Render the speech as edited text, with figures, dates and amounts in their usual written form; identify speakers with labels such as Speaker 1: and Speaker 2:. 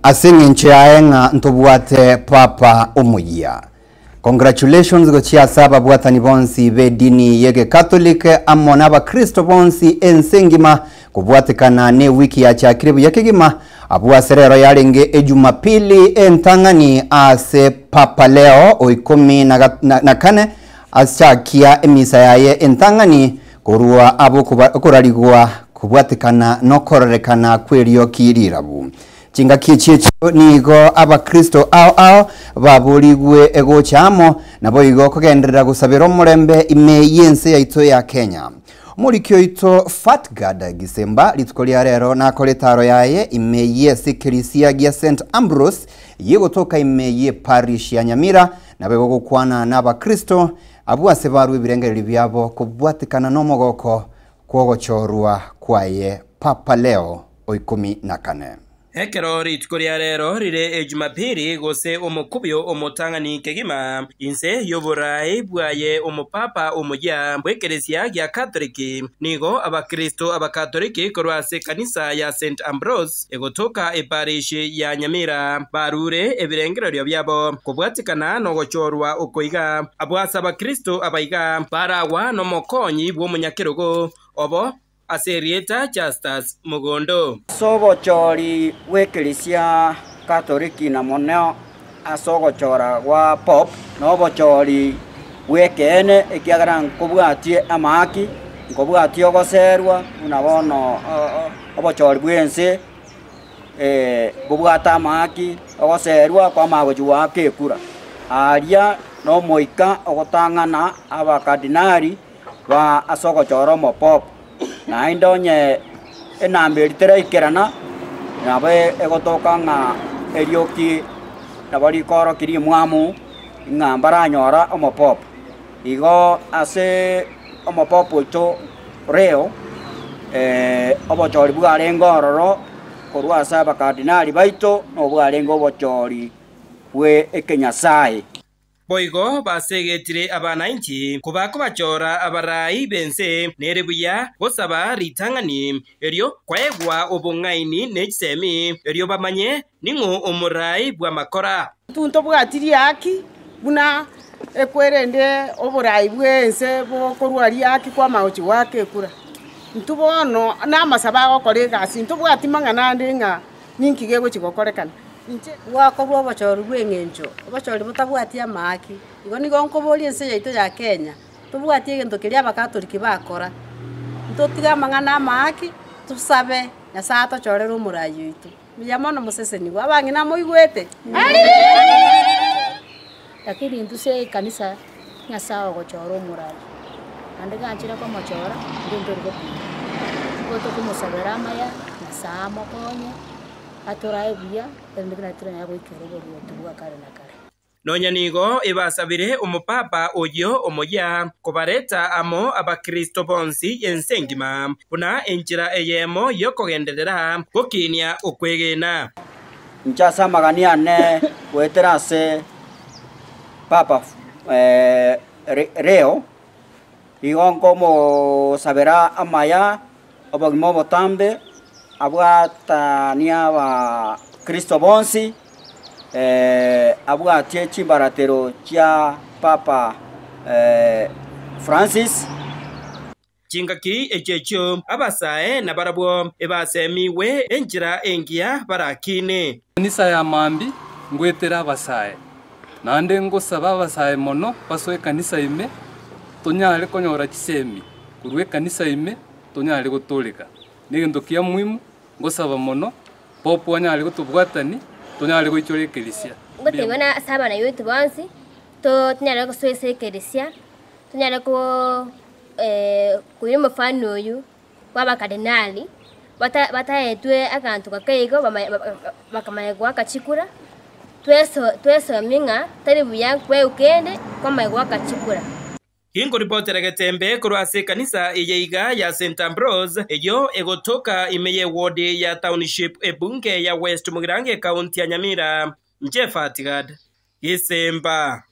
Speaker 1: Ase eng'encho yaye ng'a ntobwate Papa omoyia. Congratulations gochia ase ababwatani bonsi b'edini y'Egekatoliki amo n'Abakristo bonsi ense engima kobwatekana n'ewiki yachakire buya kegima abwo ase rero yarenge Ejumapili entang'ani ase Papa Leo o ikomi na kane achakia emisa yaye entang'ani korwa abwo okorarigwa kobwatekana nokororekana kw'erioki rirabu. Chingaki echi echio nigo Abakristo ao ao baborigwe gocha amo, naboigo kogenderera gosabera omorembe ime y'ense yaito ya Kenya. Omoriki oito Fatgard Gisemba rituko ria rero nakore etaro yaye ime y'esekerisia gia St Ambrose yegotoka ime ye parish ya Nyamira, naboigo gokwana n'Abakristo abwo ase barwe ebirengererio biabo kobwatekana nomogoko kw'ogochorwa kwaye Papa Leo o ikomi na kane.
Speaker 2: Ekero rituko ria rero rire Ejumapili, gose omokubio omotang'ani kegima, inse y'oboraai bwaye omopapa omoyia bw'ekeresia gia Katoliki, nigo abakristo abakatoliki korwa ase ekanisa ya St Ambrose egotoka eparishi ya Nyamira barure ebirengererio biabo kobwatekana nogochorwa oko iga. Abwo ase abakristo aba iga baragwa nomokonyi bw'omonyakerogo obo Ase erieta Justus Mogondo.
Speaker 3: Ase obochori bw'ekeresia Katoliki na mono ase ogochora gwa Pope, na obochori bw'ekeene ekiagera nkobwatie amahaki, nkobwatie ogoserwa buna bono obochori bw'ense bobwate amahaki, ogoserwa kwamanya gochia goaka ekura. Aria nomoika ogotang'ana abakardinali. Ba ase ogochora omopopo, naende onye enamba eria teraikerana, nabo egotoka ng'a erioki nabo rikoorokia rimwamu ng'a mbaranyora omopopo. Igo ase omopopo oito reo, obochori bwarenge ororo korwa ase abakardinali baito, nobwarenge obochori bwe ekenyasae.
Speaker 2: Boigo basegetire abanainchi kobakobachora abarai b'ense, nere buya gosaba ritang'ani, erio kwaegwa obong'aini ne chisemi, erio bamanye ning'o omorai bw'amakora.
Speaker 4: Intwe ntobwati riaki buna ekwerende oborai bw'ense bokorwa riaki kw'amagochi goaka ekura. Intwe bono namasabo agokora egasi, ntobwati mang'ana ande ng'a ninki gegochi gokorekana.
Speaker 5: Inche gwakorwa obochori bw'engencho, obochori botabwati amaaki. Igo nigo nkoboria ense yaito ya Kenya, tobwati egento keria abakatoliki bakora, ntotige amang'ana amaaki, tosabe Nyasae atochorere omorai oito. Mbuya mono mosesenigwe, abang'ina moigwete?
Speaker 6: Lakini intwe ase ekanisa Nyasae ogochora omorai, naende ganchire komochora, intwe ntori gopinga. Nigo tokomosabera amaya, Nyasae amokonye. Atorae buya, erinde buna toranyare goikera oboruoti bwa kare na kare.
Speaker 2: Nonya nigo ebasabire omopapa oyio omoyia kobareta amo abakristo bonsi ense engima, buna enchera eyemo y'okogenderera gokinia okwegena.
Speaker 3: Inche ase amagani ane goetera ase Papa Leo, igo nkomosabera amaya obogima obotambe, abwatanie abakristo bonsi, abwatie chimbaratero chia Papa Francis.
Speaker 2: Chingaki echio echio abasae nabarabwo ebasemigwe enchera engiya barakine.
Speaker 7: Ekanisa ya mambia ngwetera abasae, naende ngosaba abasae mono basoe ekanisa ime, tonyare konyora chisemi korwa ekanisa ime tonyare gotooreka. Negento kia muhimu ngosaba mono Pope anyare gotobwatani tonyare goichora ekerisia.
Speaker 8: Ngotebiwa buna ase abana baito bonsi, to tonyare gosoa ase ekerisia, tonyare ko koira omofano oywo bwa abakardinali, bata bataetwe aganto gake igo bamanye bakamanya goaka chikura, tweso twesomie ng'a tari buya kwegwa kende kwamanya goaka chikura.
Speaker 2: Inkoripotera getembe korwa ase ekanisa eye iga ya St Ambrose, eyio egotoka ime y'ewodi ya Township ebunge ya West Mugirango ekaunti ya Nyamira. Inche Fatgad Gisimba.